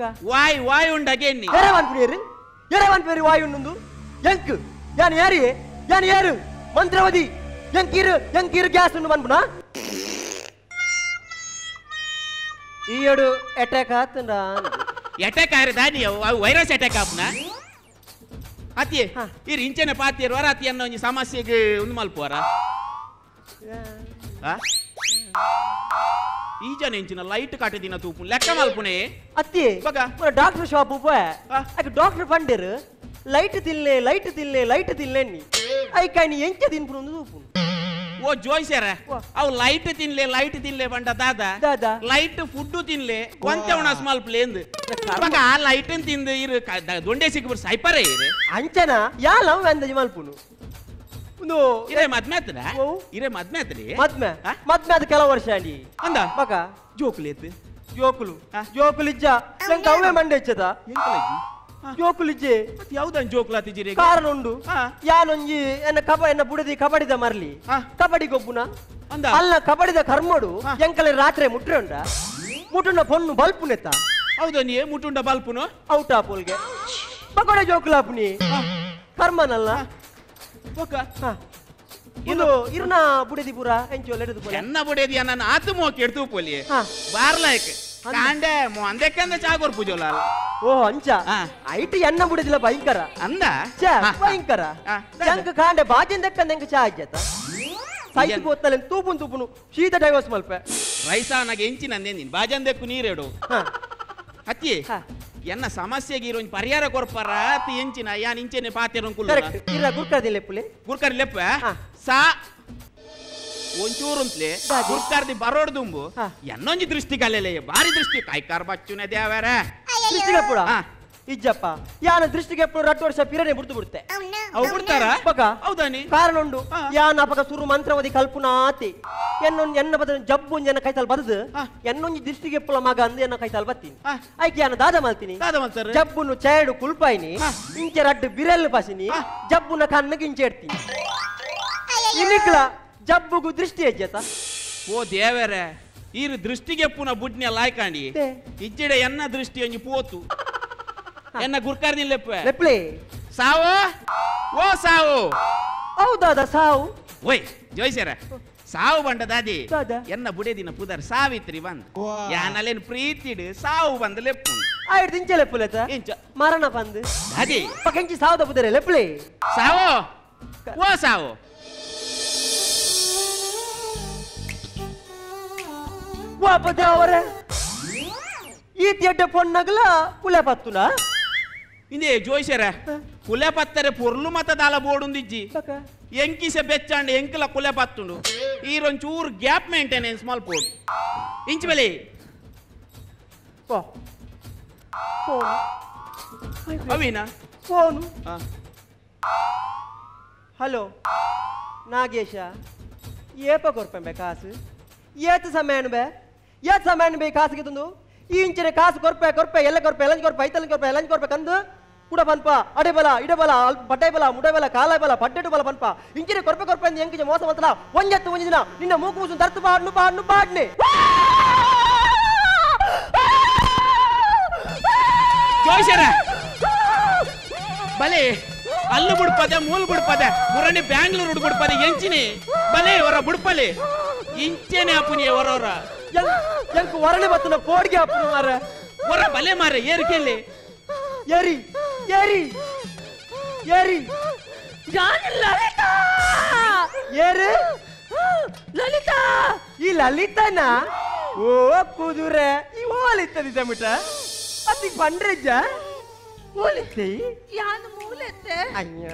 [SPEAKER 4] ವಾಯ್ ವಾಯ್ ಉಂಡಾಗೆ
[SPEAKER 1] ಎರೆವನ್ ಪೇರು ಎರೆವನ್ ಪೇರು ವಾಯ್ ಉಂಡು ಎಂಕ್ ಯಾನು ಯಾರಿಯೇ ಯಾನು ಯಾರು ಮಂತ್ರವದಿ ಎಂಕೀರು ಎಂಕೀರು ಗ್ಯಾಸ್ ಉಂಡು ಬನ್ಪುನ ಈಯಡು ಅಟ್ಯಾಕ್ ಆತಂಡ
[SPEAKER 4] ಅಟ್ಯಾಕ್ ಆಯ್ರೆ ದಾನಿ ಅವು ವೈರಸ್ ಅಟ್ಯಾಕ್ ಆಪುನ ಅತ್ತಿಯೇ ಇರು ಇಂಚನೆ ಪಾತಿಯರು ವರ ಅತ್ತಿ ಅನ್ನೋ ಒಂಜಿ ಸಮಸ್ಯೆಗೆ ಉಂದು ಮಲ್ಪುವರ ಈ ಜನ ಇಂಚಿನ ಲೈಟ್ ಕಾಟಿದಿನ ತೂಪು ಲೆಕ್ಕ ಮಲ್ಪುನೆ
[SPEAKER 1] ಅತ್ತಿ ಡಾಕ್ಟರ್ ಶಾಪ್ ಪೋಯೆ ಡಾಕ್ಟರ್ ಪಂಡೇರು ಲೈಟ್ ತಿನ್ಲೆ ಲೈಟ್ ತಿನ್ಲೆ ಲೈಟ್ ತಿನ್ಲೆ ನೀ ಐಕಾನಿ ಎಂಚ ತಿನ್ಪುನು ತೂಪು
[SPEAKER 4] ಓ ಜೋಯ್ಸರ ಅವು ಲೈಟ್ ತಿನ್ಲೆ ಲೈಟ್ ತಿನ್ಲೆ ಬಂಡ ದಾದಾ
[SPEAKER 1] ದಾದಾ
[SPEAKER 4] ಲೈಟ್ ಫುಡ್ ತಿನ್ಲೆ ಒಂತೆ ಉಣಸ್ ಮಲ್ಪಲೆ ಎಂದ್ ಬಗ ಆ ಲೈಟ್ ತಿಂದು ಇರು ದೊಂಡೆ ಸಿಕ್ಕಿಬಿರು ಸೈಪರೇ ಇರು
[SPEAKER 1] ಅಂಚನ ಯಾ ಲವ್ ಅಂದಾಜು ಮಲ್ಪುನು ಒಂದು
[SPEAKER 4] ಇರೇ ಮದ್ಮೆ ಆತದ ಇರೇ ಮದ್ಮೆ ಆತರಿ
[SPEAKER 1] ಮದ್ಮೆ ಮದ್ಮೆ ಅದು ಕೆಲವು ವರ್ಷ ಅಂಡಿ
[SPEAKER 4] ಅಂದ
[SPEAKER 1] ಬಕ
[SPEAKER 4] ಜೋಕುಲು ಎತ್ತು
[SPEAKER 1] ಜೋಕುಲು ಜೋಕುಲು ಇಜ್ಜ ನಂಗೆ ಅವೇ ಮಂಡೆ ಇಚ್ಚದ ಜೋಕುಲು ಇಜ್ಜೆ
[SPEAKER 4] ಯಾವ್ದನ್ ಜೋಕುಲು ಆತಿಜಿರಿ
[SPEAKER 1] ಕಾರಣ ಉಂಡು ಯಾನೊಂಜಿ ಎನ್ನ ಕಬ ಎನ್ನ ಬುಡದಿ ಕಬಡಿದ ಮರ್ಲಿ ಕಬಡಿ ಗೊಬ್ಬುನ ಅಲ್ಲ ಕಬಡಿದ ಕರ್ಮಡು ಎಂಕಲೆ ರಾತ್ರಿ ಮುಟ್ರೆ ಉಂಡ ಮುಟುಂಡ ಪೊಣ್ಣು ಬಲ್ಪುನೆತ್ತ
[SPEAKER 4] ಹೌದು ನೀ ಮುಟುಂಡ ಬಲ್ಪುನು
[SPEAKER 1] ಔಟ್ ಆಪೋಲ್ಗೆ ಬಕೋಡೆ ಜೋಕುಲಾಪುನಿ ಕರ್ಮನಲ್ಲ ಇದು ಇರ್ನ ಬುಡದಿ ಪೂರ ಎಂಚೋ ಲೆಡದು ಪೋಲೆ
[SPEAKER 4] ಎನ್ನ ಬುಡದಿ ನನ್ನ ಆತು ಮೋಕೆ ಎಡ್ತು ಪೋಲಿ ಬಾರ್ಲಾಯ್ಕ್ ಕಾಂಡೆ ಅಂದೆಕ್ಕಂದ ಚಾಗೋರ್ ಪೂಜೋಲ
[SPEAKER 1] ಓ ಅಂಚ ಐಟ್ ಎನ್ನ ಬುಡದಿಲ್ಲ ಭಯಂಕರ
[SPEAKER 4] ಅಂದ
[SPEAKER 1] ಚಾ ಭಯಂಕರ ಎಂಕ ಕಾಂಡೆ ಬಾಜೆಂದಕ್ಕಂದ ಎಂಕ ಚಾ ಆಜ್ಜತ ಸೈತ್ ಗೋತ್ತಲೆ ತೂಪುನ್ ತೂಪುನು ಶೀತ ಡೈವರ್ಸ್ ಮಲ್ಪೆ
[SPEAKER 4] ರೈಸಾನಾಗ ಎಂಚಿನ ನೀನ್ ಬಾಜಂದೆಕ್ಕು ನೀರೇಡು ಅತ್ತಿ ಎನ್ನ ಸಮಸ್ಯೆಗೆ ಇರೋ ಪರಿಹಾರ ಕೊರ್ಪರ ಅತಿ ಎಂಚಿನ ಯಾನ್ ಇಂಚೆನೆ ಪಾತೆರಂ ಕುಲ್ಲ
[SPEAKER 1] ಕರೆಕ್ಟ್ ಇಲ್ಲ ಗುರ್ಕರ್ದಿ ಲೆಪ್ಪುಲೆ
[SPEAKER 4] ಗುರ್ಕರ್ ಲೆಪ್ಪ ಸಾ ಒಂಚೂರುಂತ್ಲೆ ಗುರ್ಕರ್ದಿ ಬರೋಡ್ ದುಂಬು ಎನ್ನೊಂಜಿ ದೃಷ್ಟಿ ಕಲೆಲೆ ಬಾರಿ ದೃಷ್ಟಿ ಕಾಯ್ಕಾರ ಬಚ್ಚುನೆ ದೇವರ
[SPEAKER 1] ದೃಷ್ಟಿಗೆ ಪುಡ ಇಜ್ಜಪ್ಪ ಯಾನ ದೃಷ್ಟಿಗೆ ಪುಡ ರಟ್ಟು ವರ್ಷ ಪಿರನೆ ಬಿಡ್ತು ಬಿಡುತ್ತೆ
[SPEAKER 4] ಅವು ಬಿಡ್ತಾರ
[SPEAKER 1] ಪಕ
[SPEAKER 4] ಹೌದಾನಿ
[SPEAKER 1] ಕಾರಣ ಉಂಡು ಯಾನ ಅಪಕ ಸುರು ಮಂತ್ರವದಿ ಕಲ್ಪುನಾತಿ ಎನ್ನೊಂದು ಎನ್ನ ಬದ ಜಬ್ಬು ಎನ್ನ ಕೈತಾಲ್ ಬದದು ಎನ್ನೊಂಜಿ ದೃಷ್ಟಿಗೆ ಪುಲ ಮಗ ಅಂದು ಎನ್ನ ಕೈತಾಲ್ ಬತ್ತೀನಿ ಐಕೆ ಯಾನ ದಾದ ಮಲ್ತೀನಿ ಜಬ್ಬುನು ಚೇಡು ಕುಲ್ಪಾಯಿನಿ ಇಂಚೆ ರಡ್ಡು ಬಿರೆಲ್ ಪಾಸಿನಿ ಜಬ್ಬುನ ಕಣ್ಣಗೆ ಇಂಚೆ ಇಡ್ತೀನಿ ಇನಿಕ್ಲ ಜಬ್ಬುಗು ದೃಷ್ಟಿ ಹೆಜ್ಜೆತ
[SPEAKER 4] ಓ ದೇವರೇ ಈರು ದೃಷ್ಟಿಗೆ ಪುನ ಬುಡ್ನೆ ಲಾಯ್ಕಾಂಡಿ ಇಜ್ಜಿಡೆ ಎನ್ನ ದೃಷ್ಟಿ ಒಂಜಿ ಪೋತು ಎನ್ನ ಗುರ್ಕಾರ್ದಿ ಲೆಪ್ಪೆ
[SPEAKER 1] ಲೆಪ್ಲೆ
[SPEAKER 4] ಸಾವು ಓ ಸಾವು
[SPEAKER 1] ಹೌದಾದ ಸಾವು
[SPEAKER 4] ಓಯ್ ಜೋಯ್ಸರ ಸಾವು ಬಂಡ ದಾದಿ ಎನ್ನ ಬುಡೇದಿನ ಪುದರ್ ಸಾವಿತ್ರಿ ಬಂದ್ ಯಾನಲೇನು ಪ್ರೀತಿಡು ಸಾವು ಬಂದ ಲೆಪ್ಪು
[SPEAKER 1] ಆಯ್ತು ಇಂಚೆ ಲೆಪ್ಪುಲೆತ
[SPEAKER 4] ಇಂಚ
[SPEAKER 1] ಮರಣ ಬಂದು
[SPEAKER 4] ದಾದಿ
[SPEAKER 1] ಪಕೆಂಚಿ ಸಾವುದ ಪುದರೆ ಲೆಪ್ಲೆ
[SPEAKER 4] ಸಾವು ಓ ಸಾವು
[SPEAKER 1] ವಾಪದ ಅವರೇ ಈ ಎಡ್ಡೆ ಪೊಣ್ಣಗಲ ಕುಲೆ ಪತ್ತುನ
[SPEAKER 4] ಇಂದೇ ಜೋಯ್ಸರ ಕುಲೆ ಪತ್ತರೆ ಪೊರ್ಲು ಮತ ದಾಲ ಬೋಡುಂದಿಜ್ಜಿ ಎಂಕಿಸೆ ಬೆಚ್ಚಾಂಡ್ ಎಂಕಲ ಕುಲೆ ಪತ್ತುಂಡು ಈರೊಂಚೂರು ಗ್ಯಾಪ್ ಮೇಂಟೆನೆನ್ಸ್ ಮಲ್ಪೋಡು ಇಂಚ್ ಬೆಲೆ ಅವಿನ
[SPEAKER 1] ಫೋನು ಹಲೋ ನಾಗೇಶ ಏಪ ಕೊರ್ಪೆ ಕಾಸು ಏತ್ ಸಮಯನು ಬೇ ಏತ್ ಸಮಯನು ಬೇ ಕಾಸಿಗೆ ತಂದು ಈ ಇಂಚಿನ ಕಾಸು ಕೊರ್ಪೆ ಕೊರ್ಪೆ ಎಲ್ಲ ಕೊರ್ಪೆ ಎಲಂಜ್ ಕೊರ್ಪೆ ಐತಲ್ ಕೊರ್ಪೆ ಎಲಂಜ್ ಕೊರ್ಪೆ ಕಂದು ಕೂಡ ಪನ್ಪ ಅಡೆ ಬಲ ಇಡಬಲ ಬಟ್ಟೆ ಬಲ ಮುಡೆ ಬಲ ಕಾಲ ಬಲ ಪಡ್ಡೆಟು ಬಲ ಪನ್ಪ ಇಂಚಿನ ಕೊರ್ಪೆ ಕೊರ್ಪೆ ಅಂದು ಎಂಕಿಜ ಮೋಸ ಮಂತಲ ಒಂಜತ್ತು ಒಂಜಿ ದಿನ ನಿನ್ನ ಮೂಕು ಮೂಸು ತರ್ತು ಪಾಡ್ನು ಪಾಡ್ನು ಪಾಡ್ನೆ
[SPEAKER 4] ಜೋಯ್ಸರ ಬಲೆ ಅಲ್ಲು ಬುಡ್ಪದೆ ಮೂಲು ಬುಡ್ಪದೆ ಮುರಣಿ ಬ್ಯಾಂಗ್ಳೂರ್ ಬುಡ್ಪದೆ ಎಂಚಿನಿ ಬಲೆ ಹೊರ ಬುಡ್ಪಲೆ ಇಂಚೆನೆ ಅಪ್ಪುನಿ ಹೊರವರ
[SPEAKER 1] ಎಂಕ್ ವರಳಿ ಬತ್ತನ ಕೋಡ್ಗೆ ಅಪ್ಪುನಿ ಮಾರ
[SPEAKER 4] ಹೊರ ಬಲೆ ಮಾರ ಏರು ಕೇಳಿ
[SPEAKER 1] ಏರಿ ಏರಿ ಏರಿ
[SPEAKER 6] ಯಾನ್ ಲಲಿತಾ
[SPEAKER 1] ಏರು
[SPEAKER 6] ಲಲಿತಾ
[SPEAKER 1] ಈ ಲಲಿತನ ಓ ಕುದುರೆ ಈ ಓಲಿತ್ತದಿ ತಮಿಟ ಅತಿ ಪಂಡ್ರೆಜ್ಜ ಓಲಿತ್ತೆ
[SPEAKER 6] ಯಾನ್ ಮೂಲೆತ್ತೆ
[SPEAKER 1] ಅಯ್ಯ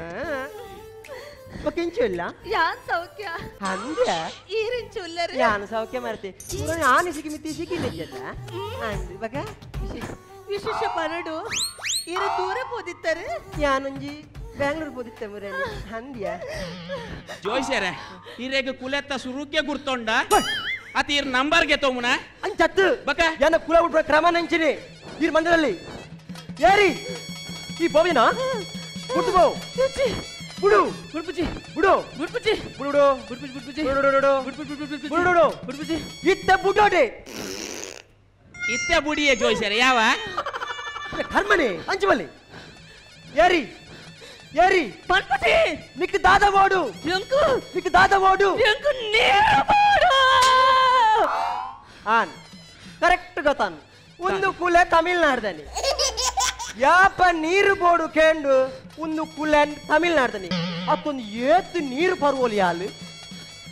[SPEAKER 1] ಒಕಿಂಚುಲ್ಲ
[SPEAKER 6] ಯಾನ್ ಸೌಖ್ಯ
[SPEAKER 1] ಅಂದೆ
[SPEAKER 6] ಈರಿಂಚುಲ್ಲರೆ
[SPEAKER 1] ಯಾನ್ ಸೌಖ್ಯ ಮರ್ತಿ ಆನಿ ಸಿಕ್ಕಿ ಮಿತಿ ಸಿಕ್ಕಿಲ್ಲ ಅಂದು ಬಗ
[SPEAKER 6] ವಿಶೇಷ ಪರಡು ಇರು ದೂರ ಪೋದಿತ್ತಾರೆ
[SPEAKER 1] ಯಾನೊಂಜಿ ಬ್ಯಾಂಗ್ಳೂರ್ ಪೋದಿತ್ತೆ ಮುರಳಿ ಅಂದ್ಯ
[SPEAKER 4] ಜೋಯ್ಸರೆ ಇರೇಗ ಕುಲೆತ್ತ ಸುರುಕ್ಕೆ ಗುರ್ತೊಂಡ ಅತಿ ಇರ್ ನಂಬರ್ಗೆ ತೋಮುನ
[SPEAKER 1] ಅಂಚತ್ತು
[SPEAKER 4] ಬಕ
[SPEAKER 1] ಯಾನ ಕುಲ ಉಟ್ಟ ಕ್ರಮ ನಂಚಿನಿ ಇರ್ ಮಂದಿರಲ್ಲಿ ಏರಿ ಈ ಪೋವಿನ ಬಿಟ್ಟು ಪೋ ಬಿಡು
[SPEAKER 6] ಬಿಡ್ಪುಜಿ
[SPEAKER 1] ಬಿಡು
[SPEAKER 6] ಬಿಡ್ಪುಜಿ
[SPEAKER 1] ಬಿಡು
[SPEAKER 6] ಬಿಡ್ಪುಜಿ ಬಿಡ್ಪುಜಿ
[SPEAKER 1] ಬಿಡು
[SPEAKER 6] ಬಿಡ್ಪುಜಿ
[SPEAKER 1] ಬಿಡು
[SPEAKER 6] ಬಿಡ್ಪುಜಿ
[SPEAKER 1] ಇತ್ತ ಬುಡೋಡೆ
[SPEAKER 4] ಇತ್ತೆ ಬುಡಿಯೇ ಜೋಯ್ಸರೆ ಯಾವ
[SPEAKER 1] ಕರ್ಮನೆ ಅಂಚುವಲ್ಲಿ ಏರಿ ಏರಿ
[SPEAKER 6] ಪನ್ಪುಜಿ
[SPEAKER 1] ನಿಕ್ ದಾದ ಓಡು
[SPEAKER 6] ಎಂಕು
[SPEAKER 1] ನಿಕ್ ದಾದ ಓಡು
[SPEAKER 6] ಎಂಕು ನೇರ ಬೋಡು
[SPEAKER 1] ಆನ್ ಕರೆಕ್ಟ್ ಗೊತ್ತಾನ್ ಒಂದು ಕುಲ ತಮಿಳ್ನಾಡ್ದಾನೆ ಯಾಪ ನೀರು ಬೋಡು ಕೇಂಡು ಒಂದು ಕುಲ ತಮಿಳ್ನಾಡ್ದಾನೆ ಅತ್ತೊಂದು ಏತು ನೀರು ಪರ್ವೋಲಿ ಹಾಲು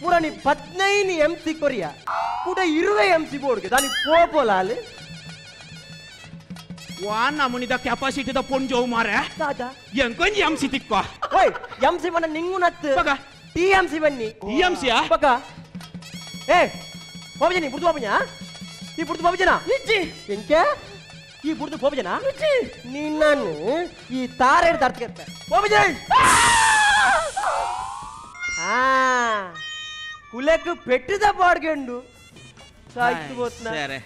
[SPEAKER 1] ಮುರಣಿ 15 ಎಂ ಸಿ ಕೊರಿಯ ಕೂಡ 20 ಎಂ ಸಿ ಬೋರ್ಡ್ಗೆ ದಾನಿ ಪೋಪೋಲ ಹಾಲು
[SPEAKER 4] ವಾ ನಮುನಿದ ಕೆಪಾಸಿಟಿದ ಪೊಂಜೋವು ಮಾರೆ
[SPEAKER 1] ದಾದಾ
[SPEAKER 4] ಎಂಕೊಂಜಿ ಎಂ ಸಿ ತಿಕ್ಕೋ
[SPEAKER 1] ಓಯ್ ಎಂ ಸಿ ಬನ್ನ ನಿಂಗು ನತ್ತು
[SPEAKER 4] ಬಗ
[SPEAKER 1] ಟಿ ಎಂ ಸಿ ಬನ್ನಿ
[SPEAKER 4] ಟಿ ಎಂ ಸಿಯಾ
[SPEAKER 1] ಬಗ ಏ ಬಾಬುಜನಿ ಬುಡ್ದು ಬಾಬುಜ ಈ ಬುಡ್ದು ಬಾಬುಜನ
[SPEAKER 6] ಇಜ್ಜಿ
[SPEAKER 1] ಎಂಕೆ ಈ ಬುಡ್ದು ಬಾಬುಜನ
[SPEAKER 6] ಇಜ್ಜಿ
[SPEAKER 1] ನಿನ್ನನ್ನು ಈ ತಾರೆ ಹಿಡ್ದು ಅರ್ಥ ಬಾಬುಜನ್ ಆ ಕುಲಕ್ಕೆ ಪೆಟ್ಟಿದ ಬಾಡ್ಗೆಂಡು ಸಾಯ್ತು ಬೋತ್ನ
[SPEAKER 4] ಸರಿ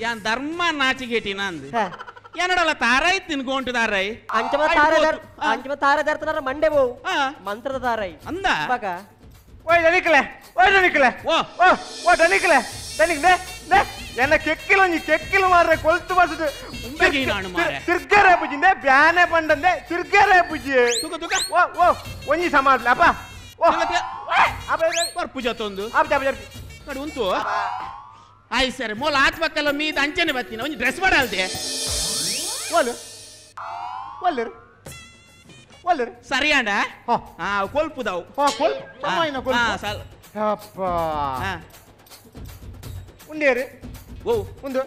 [SPEAKER 4] ಯಾನ್ ಧರ್ಮ ನಾಚಿಗೇಟಿನ ಅಂದು ಏನಡಲ್ಲ ತಾರಾಯ್ ತಿನ್ಕೊಂಟು ತಾರಾಯ್
[SPEAKER 1] ಅಂಚಮ ತಾರ ಅಂಚಮ ತಾರ ದರ್ತನಾರ ಮಂಡೆ ಬೋವು ಮಂತ್ರದ ತಾರಾಯ್
[SPEAKER 4] ಅಂದ
[SPEAKER 1] ಬಗ
[SPEAKER 5] ಓಯ್ ದನಿಕಲೆ ಓಯ್ ದನಿಕಲೆ
[SPEAKER 4] ಓ
[SPEAKER 5] ಓ ಓ ದನಿಕಲೆ ದನಿಕ್ ದೆ ದೆ ಎನ್ನ ಕೆಕ್ಕಿಲು ನೀ ಕೆಕ್ಕಿಲು ಮಾರ್ರೆ ಕೊಲ್ತು ಬಸದು
[SPEAKER 4] ಉಂಬೆಗೆ ನಾನು ಮಾರ್ರೆ
[SPEAKER 5] ತಿರ್ಗರೆ ಬುಜಿಂದೆ ಬ್ಯಾನೆ ಬಂಡಂದೆ ತಿರ್ಗರೆ ಬುಜಿ
[SPEAKER 4] ತುಕ ತುಕ
[SPEAKER 5] ಓ ಓ ಒಂಜಿ ಸಮಾಡ್ಲ ಅಪ್ಪ ಓ ಅಪ್ಪ
[SPEAKER 4] ಪರ್ ಪೂಜಾ ತೊಂದು
[SPEAKER 5] ಅಪ್ಪ ಅಪ್ಪ
[SPEAKER 4] ಕಡೆ ಉಂಟು ಆಯ್ ಸರಿ ಮೋಲ ಆತ್ಮಕ್ಕಲ್ಲ ಮೀದ ಅಂಚನೆ ಬರ್ತೀನಿ ಒಂಜಿ ಡ್ರೆಸ್ ಮಾಡಲ್ದೆ
[SPEAKER 5] ಒಲ್ಲು ಒಲ್ಲರು ಒಲ್ಲರು
[SPEAKER 4] ಸರಿಯಾಂಡ ಹಾ ಕೊಲ್ಪುದಾವು
[SPEAKER 5] ಹಾ ಕೊಲ್ಪು ಸಮಾಯಿನ ಕೊಲ್ಪು
[SPEAKER 4] ಸಲ್
[SPEAKER 5] ಅಪ್ಪ ಉಂಡೇರು
[SPEAKER 4] ಓ
[SPEAKER 5] ಒಂದು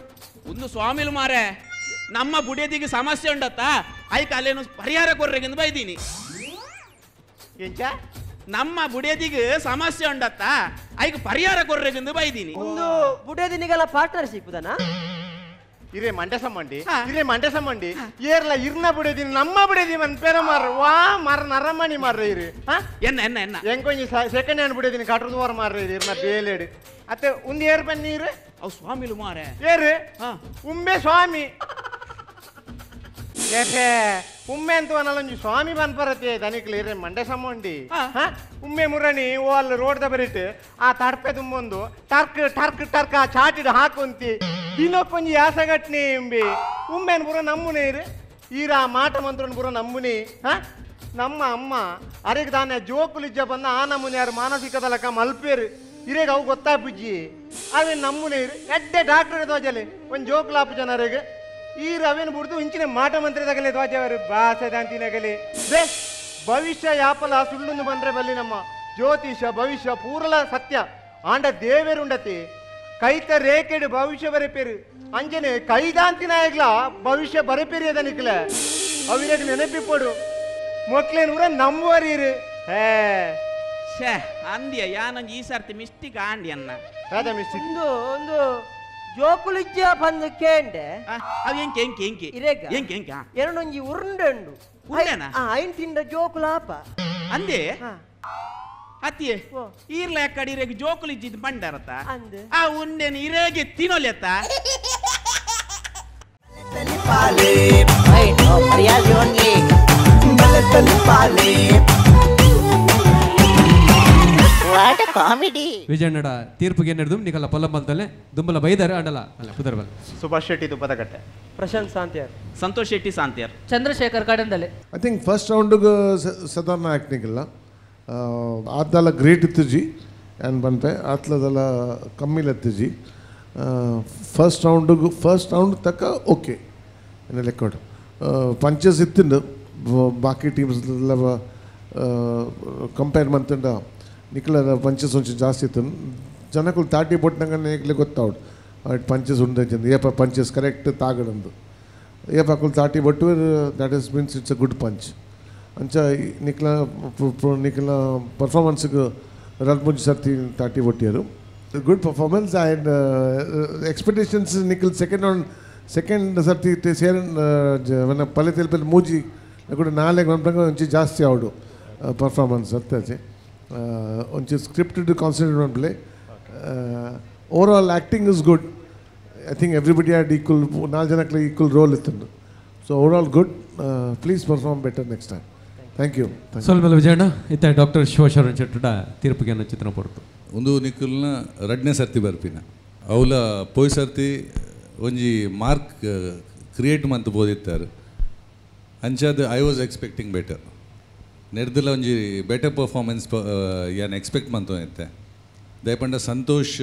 [SPEAKER 4] ಒಂದು ಸ್ವಾಮಿಲು ಮಾರೆ ನಮ್ಮ ಬುಡಿಯದಿಗೆ ಸಮಸ್ಯೆ ಉಂಡತ್ತಾ ಐಕ ಅಲ್ಲೇನು ಪರಿಹಾರ ಕೊರ್ರೆಗೆಂದು ಬೈದೀನಿ
[SPEAKER 5] ಎಂಚ
[SPEAKER 4] ನಮ್ಮ ಬುಡಿಯದಿಗೆ ಸಮಸ್ಯೆ ಉಂಡತ್ತಾ ಐಕ ಪರಿಹಾರ ಕೊರ್ರೆಗೆಂದು ಬೈದೀನಿ
[SPEAKER 1] ಒಂದು ಬುಡಿಯದಿನಿಗೆಲ್ಲ ಪಾರ್ಟ್ನರ್ಶಿಪ್ ದನ
[SPEAKER 5] ಇರೇ ಮಂಡೆ ಸಂಬಂಡಿ ಇರೇ ಮಂಡೆ ಸಂಬಂಡಿ ಏರ್ಲ ಇರ್ನ ಬಿಡೋದಿನಿ ನಮ್ಮ ಬಿಡೋದಿ ಮನ್ ಪೇರ ಮಾರ ವಾ ಮಾರ ನರಮಣಿ ಮಾರ್ರೆ ಇರು
[SPEAKER 4] ಎನ್ನ ಎನ್ನ ಎನ್ನ
[SPEAKER 5] ಎಂಕೊಂಜಿ ಸೆಕೆಂಡ್ ಹ್ಯಾಂಡ್ ಬಿಡೋದಿನಿ ಕಟ್ರದು ವಾರ ಮಾರ್ರೆ ಇರು ಇರ್ನ ಬೇಲೇಡು ಅತ್ತೆ ಒಂದು ಏರ್ ಬನ್ನಿ ಇರು
[SPEAKER 4] ಅವು ಸ್ವಾಮಿಲು ಮಾರೆ
[SPEAKER 5] ಏರು ಉಂಬೆ ಸ್ವಾಮಿ ಏಕೆ ಉಮ್ಮೆ ಅಂತ ಒಂಜಿ ಸ್ವಾಮಿ ಬನ್ಪರತೆ ದನಿಕ್ಲು ಇರೇ ಮಂಡೆ ಸಂಬಂಡಿ ಉಮ್ಮೆ ಮುರಣಿ ಓ ಅಲ್ಲಿ ರೋಡ್ದ ಬರಿಟ್ಟು ಆ ತಡ್ಪೆ ತುಂಬೊಂದು ಟರ್ಕ್ ಟರ್ಕ್ ಟರ್ಕ್ ಆ ಚಾಟಿಡ್ ಹಾಕೊಂತಿ ದಿನಕ್ಕೊಂಜಿ ಯಾಸಗಟ್ನಿ ಇಂಬಿ ಉಮ್ಮೆನ್ ಪೂರ ನಮ್ಮುನೇ ಇರು ಈರ ಮಾಟ ಮಂತ್ರನ್ ಪೂರ ನಮ್ಮುನಿ ಹಾ ನಮ್ಮ ಅಮ್ಮ ಅರೆಗೆ ದಾನೆ ಜೋಕುಲಿಜ್ಜ ಬಂದ ಆ ನಮೂನೆ ಯಾರು ಮಾನಸಿಕದಲಕ ಮಲ್ಪೇರು ಇರೇಗ ಅವು ಗೊತ್ತಾಪುಜ್ಜಿ ಅವೇನು ನಮ್ಮುನೇ ಇರು ಎಡ್ಡೆ ಡಾಕ್ಟರ್ ಧ್ವಜಲೆ ಒಂದು ಜೋಕುಲಾಪು ಜನರಿಗೆ ಈರು ಅವೇನು ಬಿಡ್ದು ಇಂಚಿನ ಮಾಟ ಮಂತ್ರದಾಗಲೇ ಧ್ವಜವರು ಬಾಸದಾಂತಿನಗಲಿ ಬೇ ಭವಿಷ್ಯ ಯಾಪಲ ಸುಳ್ಳುಂದು ಬಂದ್ರೆ ಬಲ್ಲಿ ನಮ್ಮ ಜ್ಯೋತಿಷ ಭವಿಷ್ಯ ಪೂರಲ ಸತ್ಯ ಆಂಡ ದೇವೇರುಂಡತಿ ಕೈತ ರೇಖೆಡು ಭವಿಷ್ಯ ಬರೆಪೇರು ಅಂಜನೆ ಕೈದಾಂತಿ ನಾಯಗ್ಲ ಭವಿಷ್ಯ ಬರೆಪೇರಿ ಅದನಿಕ್ಲೆ ಅವಿರಗ್ ನೆನಪಿಪ್ಪಡು ಮೊಕ್ಲೇನೂರ ನಂಬುವರೀರು ಹೇ
[SPEAKER 4] ಛೇ ಅಂದ್ಯ ಯಾನಂಜಿ ಈ ಸರ್ತಿ ಮಿಸ್ಟಿಕ್ ಆಂಡಿ ಅನ್ನ
[SPEAKER 5] ರಾಜಾ ಮಿಸ್ಟಿಕ್
[SPEAKER 1] ಒಂದು ಒಂದು ಜೋಕುಲಿಜ್ಜ ಬಂದು ಕೇಂಡೆ
[SPEAKER 4] ಅವು ಎಂಕೆ ಎಂಕೆ ಎಂಕೆ
[SPEAKER 1] ಇರೇಗ
[SPEAKER 4] ಎಂಕೆ ಎಂಕೆ
[SPEAKER 1] ಎರಡೊಂಜಿ ಉರುಂಡೆ ಉಂಡು
[SPEAKER 4] ಉಂಡೆನಾ
[SPEAKER 1] ಐನ್ ತಿಂಡ ಜೋಕುಲಾಪ
[SPEAKER 4] ಅಂದೆ ಅತ್ತಿಯೇ ಈರ್ಲ ಕಡೆ ಇರೇಗ ಜೋಕುಲಿಜ್ಜಿದ್ ಬಂಡರತ ಆ ಉಂಡೆನ ಇರೇಗೆ ತಿನ್ನೋಲೆತ್ತ
[SPEAKER 3] ವಿಜಯಣ್ಣಡ ತೀರ್ಪುಗೆ ನಡೆದು ನಿಕಲ್ಲ ಪೊಲ್ಲಂಬಲ್ದಲ್ಲೇ ದುಂಬಲ ಬೈದಾರೆ ಅಂಡಲ ಅಲ್ಲ ಪುದರ್ಬಲ್
[SPEAKER 5] Subhash Shetty ತುಪ್ಪದಕಟ್ಟೆ
[SPEAKER 1] Prashant ಸಾಂತಿಯರ್
[SPEAKER 4] Santosh Shetty ಸಾಂತಿಯರ್
[SPEAKER 6] Chandrashekar Kadandale
[SPEAKER 2] I think first ರೌಂಡ್ಗೆ ಸಾಧಾರಣ ಆ್ಯಕ್ಟಿಂಗ್ ಇಲ್ಲ ಆತಲ ಗ್ರೇಟ್ ಇತ್ತುಜಿ ಆ್ಯಂಡ್ ಬಂತೆ ಆತ್ಲದೆಲ್ಲ ಕಮ್ಮಿಲ ಇತ್ತುಜಿ ಫಸ್ಟ್ ರೌಂಡ್ಗೆ ಫಸ್ಟ್ ರೌಂಡ್ ತಕ್ಕ ಓಕೆ ಎನ್ನ ಲೆಕ್ಕೊಡು ಪಂಚಸ್ ಇತ್ತಿಂಡು ಬಾಕಿ ಟೀಮ್ಸ್ ಕಂಪೇರ್ ಮಂತಂಡ ನಿಕ್ಲ ಪಂಚಸ್ ಒಂಚೂರು ಜಾಸ್ತಿ ಇತ್ತು ಜನಕ್ಕೂ ತಾಟಿ ಬೊಟ್ಟಂಗೆ ನಿಕ್ಲೆ ಗೊತ್ತಾವಡು ಅಟ್ ಪಂಚಸ್ ಉಂಡು ಏಪ ಪಂಚಸ್ ಕರೆಕ್ಟ್ ತಾಗಡಂದು ಏಪ ಅಕುಲು ತಾಟಿ ಬೊಟ್ಟು that is means it's a good punch ಅಂಚ ನಿಕ್ಲ ನಿಕ್ಲ ಪರ್ಫಾರ್ಮೆನ್ಸ್ಗೆ ರಡ್ ಮುಂಚೆ ಸರ್ತಿ ತಾಟಿ ಬೊಟ್ಟಿಯರು ಗುಡ್ ಪರ್ಫಾರ್ಮೆನ್ಸ್ ಆ್ಯಂಡ್ ಎಕ್ಸ್ಪೆಕ್ಟೇಷನ್ಸ್ ನಿಖಲ್ ಸೆಕೆಂಡ್ ರೌಂಡ್ ಸೆಕೆಂಡ್ ಸರ್ತಿ ಸೇರನ್ ಪಲ್ಲೆ ತೆಲ್ಪಲ್ಲಿ ಮೂಜಿ ಕೂಡ ನಾಳೆ ಒಂಚಿ ಜಾಸ್ತಿ ಆವಡು ಪರ್ಫಾರ್ಮೆನ್ಸ್ ಅರ್ಥಾಚೆ ಒಂಚಿ ಸ್ಕ್ರಿಪ್ಟೆಡ್ ಕಾನ್ಸಂಟ್ರೇಟ್ ಮನ್ಪ್ಲೆ overall acting is good. I think everybody had equal ನಾಲ್ಕು ಜನಕ್ಕೆ ಈಕ್ವಲ್ ರೋಲ್ ಇತ್ತು. So overall good. Please perform better next time. Thank you.
[SPEAKER 3] ಸೊಲ್ಮೆಲ Vijayanna ಇತ್ತ ಡಾಕ್ಟರ್ ಶಿವಶರಣ ಶೆಟ್ಟಡ ತೀರ್ಪಿಗೆ ಚಿತ್ರಣ ಪೊರ್ತು
[SPEAKER 7] ಒಂದು ನಿಕುಲ್ನ ರಡ್ನೇ ಸರ್ತಿ ಬರ್ಪಿನ ಅವಲ ಪೋಯ್ ಸರ್ತಿ ಒಂಜಿ ಮಾರ್ಕ್ ಕ್ರಿಯೇಟ್ ಮಂತ್ ಬೋದಿತ್ತಾರೆ ಅಂಚಾದ I was expecting better ನೆರ್ದಲ ಒಂಜಿ ಬೆಟರ್ ಪರ್ಫಾರ್ಮೆನ್ಸ್ ಯಾನ್ ಎಕ್ಸ್ಪೆಕ್ಟ್ ಮಂತು ಇತ್ತೆ ದಯಪಂಡ ಸಂತೋಷ್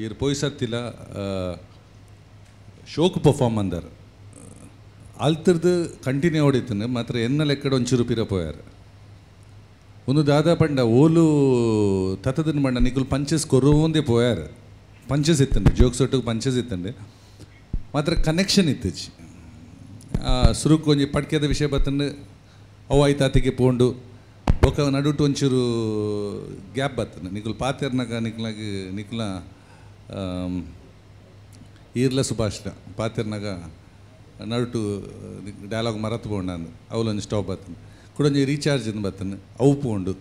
[SPEAKER 7] ಇರ್ ಪೋಯ್ ಸರ್ತಿಲ ಶೋಕ್ ಪರ್ಫಾರ್ಮ್ ಅಂದಾರ ಅಲ್ತಿರ್ದು ಕಂಟಿನ್ಯೂ ಹೊಡಿತಾನೆ ಮಾತ್ರ ಎನ್ನ ಲೆಕ್ಕಡ ಒಂಚೂರು ಪಿರ ಪೋಯಾರ ಒಂದು ದಾದಾ ಪಂಡ ಓಲು ತತದಿನ ಪಂಡ ನಿಕುಲ್ ಪಂಚಸ್ ಕೊರುವಂದೇ ಪೋಯಾರ ಪಂಚಸ್ ಇತ್ತಂಡೆ ಜೋಕ್ಸ್ ಒಟ್ಟಿಗೆ ಪಂಚಸ್ ಇತ್ತಂಡೆ ಮಾತ್ರ ಕನೆಕ್ಷನ್ ಇತ್ತಿಚ್ಚಿ ಸುರುಕು ಒಂಜಿ ಪಡ್ಕೆದ ವಿಷಯ ಬತ್ತಂಡು ಅವು ಆಯ್ತಾತಿಗೆ ಪೋಂಡು ಬೊಕ್ಕ ನಡುಟು ಒಂಚೂರು ಗ್ಯಾಪ್ ಬತ್ತಂಡೆ ನಿಕುಲ್ ಪಾತೆರ್ನಾಗ ನಿಕ್ಲಾಗ ನಿಕುಲ ಈರ್ಲ ಸುಭಾಷಣ ಪಾತೆರ್ನಾಗ ನಡುಟು ಡೈಲಾಗ್ ಮರತು ಪೋಂಡು ಅಂದು ಅವಲೊಂದು ಸ್ಟಾಪ್ ಬತ್ತಂಡು ಕುಡೊಂಜಿ ರೀಚಾರ್ಜ್ ಇಂದು ಬತ್ತಂಡು ಅವು ಪೋಂಡು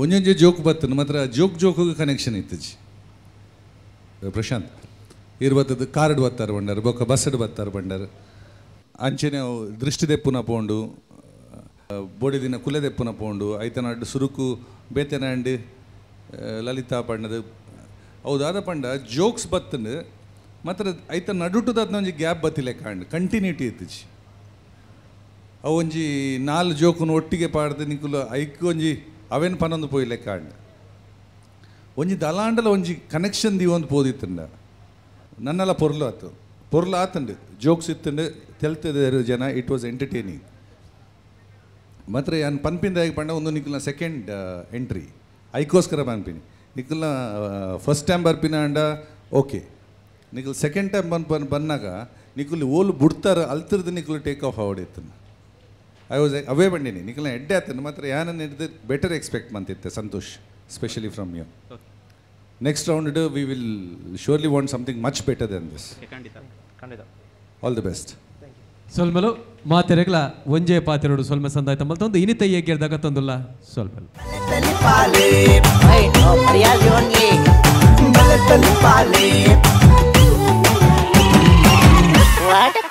[SPEAKER 7] ಒಂಜೊಂಜಿ ಜೋಕ್ ಬತ್ತಂಡು ಮಾತ್ರ ಜೋಕ್ ಜೋಕಿಗೆ ಕನೆಕ್ಷನ್ ಇತ್ತಿಜಿ. ಪ್ರಶಾಂತ್ ಇರ್ ಬತ್ತದ ಕಾರ್ಡ್ ಬತ್ತಾರೆ ಬಂಡಾರು ಬೊಕ್ಕ ಬಸ್ಸಡ್ ಬತ್ತಾರೆ ಬಂಡಾರು ಅಂಚೆನೆ ಅವು ದೃಷ್ಟಿ ದೆಪ್ಪುನ ಪೋಂಡು ಬೋಡಿ ದಿನ ಕುಲೆ ದೆಪ್ಪುನ ಪೋಂಡು ಐತನಾಡು ಸುರುಕು ಬೇತೆನಾಂಡು ಲಲಿತಾ ಪಂಡದು ಅವು ಪಂಡ ಜೋಕ್ಸ್ ಬತ್ತಂಡು ಮಾತ್ರ ಐತ ನಡುಟುದಾದ್ನ ಒಂಜಿ ಗ್ಯಾಪ್ ಬತ್ತಿಲ್ಲ ಕಾಂಡ್ ಕಂಟಿನ್ಯೂಟಿ ಇತ್ತಿಜಿ. ಅವು ಒಂಜಿ ನಾಲ್ ಜೋಕುನು ಒಟ್ಟಿಗೆ ಪಾಡ್ದು ನಿಕುಲು ಐಕ್ ಒಂಜಿ ಅವೇನು ಪನೊಂದು ಪೋಯಿಲೆ ಕಾಂಡ್ ಒಂಜಿ ದಲಾಂಡಲ ಒಂಜಿ ಕನೆಕ್ಷನ್ ದೀವೊಂದು ಪೋದಿತ್ತಂಡ ನನ್ನೆಲ್ಲ ಪೊರ್ಲು ಆತು ಪೊರ್ಲು ಆತಂಡು ಜೋಕ್ಸ್ ಇತ್ತಂಡು ತೆಲ್ತದೇರು ಜನ it was entertaining ಮಾತ್ರ ಯಾನ್ ಪನ್ಪಿಂದ ಹೇಗೆ ಪಂಡ ಒಂದು ನಿಕುಲ್ನ ಸೆಕೆಂಡ್ ಎಂಟ್ರಿ ಐಕೋಸ್ಕರ ಪನ್ಪಿನಿ ನಿಕುಲ್ನ ಫಸ್ಟ್ ಟೈಮ್ ಬರ್ಪಿನ ಅಂಡ ಓಕೆ ನಿಕುಲ್ ಸೆಕೆಂಡ್ ಟೈಮ್ ಬಂದು ಬಂದಾಗ ನಿಕುಲ್ ಓಲು ಬುಡ್ತಾರೆ ಅಲ್ತಿರ್ದು ನಿಕುಲ್ ಟೇಕ್ ಆಫ್ ಆವಡಿತ್ತನ್ನು I was ಅವೇ ಬಂಡೀನಿ ನಿಕುಲ್ನ ಎಡ್ಡೆ ಆತನು ಮಾತ್ರ ಯಾನನ್ನು ಹಿಡಿದು ಬೆಟರ್ ಎಕ್ಸ್ಪೆಕ್ಟ್ ಮಂತಿತ್ತೆ Santosh specially from you. Next round we will surely want something much better than this.
[SPEAKER 4] ಖಂಡಿತ
[SPEAKER 5] ಖಂಡಿತ
[SPEAKER 7] ಆಲ್ the best.
[SPEAKER 3] ಸೊಲ್ಮೆಲು ಮಾತೆರೆಗ್ಲ ಒಂಜೇ ಪಾತೆರಡು ಸೊಲ್ಮೆ ಸಂದಾಯ್ತ ಮಲ್ತೊಂದು ಇನಿತ ಏಗ್ಯರ್ದಾಗ ತಂದುಲ್ಲ ಸೊಲ್ಮೆಲು.
[SPEAKER 8] What a